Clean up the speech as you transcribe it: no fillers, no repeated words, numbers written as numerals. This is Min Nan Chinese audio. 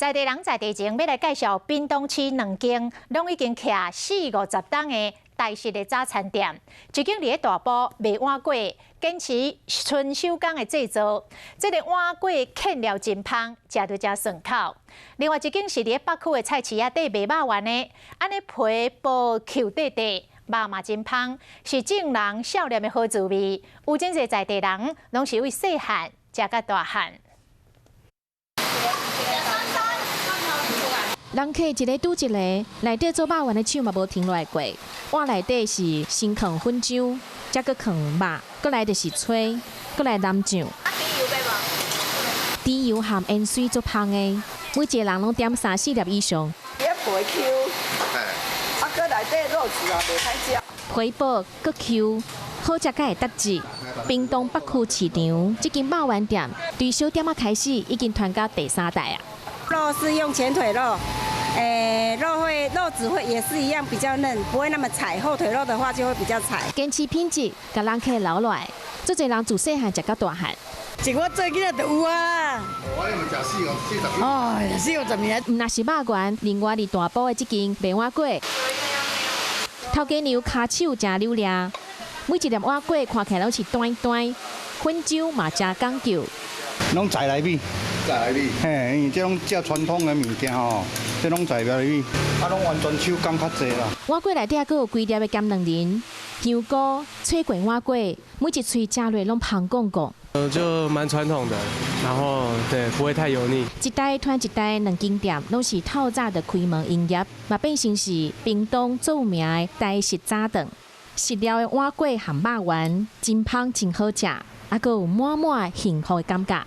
在地人在地情，欲來介紹屏東市兩間攏已經徛四五十冬的台式的早餐店，一間佇咧大埔賣碗粿，堅持純手工的製作，這个碗粿芡料真芳，食著誠順口。另外一間是佇咧北區的菜市仔底賣肉圓的，按呢皮薄 Q 塊塊，肉嘛真芳，是眾人少年的好滋味。有真濟在地人攏是為細漢食到大漢。人客一个拄一个，內底做肉圓的手嘛無停落來過。碗內底是先囥粉漿，才閣囥肉，閣來就是炊，閣來淋醬。豬油含芫荽足芳的，每一个人攏點三四粒以上。伊皮 Q，啊，閣內底肉質也袂歹食。皮薄閣 Q，好食甲會得志。屏東北區市場這間肉圓店，對小店仔開始已經傳到第三代啊。肉是用前腿肉，肉會肉質會也是一樣比較嫩，不會那麼柴。後腿肉的話就會比較柴。堅持品質，共人客留落來，足濟人自細漢食到大漢。自我做囡仔就有啊。我你嘛食四五四十。哦，四五十年。毋若是肉圓，另外佇大埔的這間賣碗粿，頭家娘跤手誠溜掠，每一粒碗粿看起來攏是彈彈，粉漿嘛誠講究。攏在內米。在內米。嘿，因為這種這傳統的物件吼，這攏在內米，啊，攏完全手工較濟啦。碗粿內底閣有幾粒的鹹卵仁、香菇、脆粿碗粿，每一喙食落攏芳摃摃。就蠻傳統的，然後對，不會太油膩。一代傳一代，兩間店攏是透早就開門營業，嘛變成是屏東著名的台式早頓。食了的碗粿和肉圓，真芳真好食，啊，閣有滿滿幸福的感覺。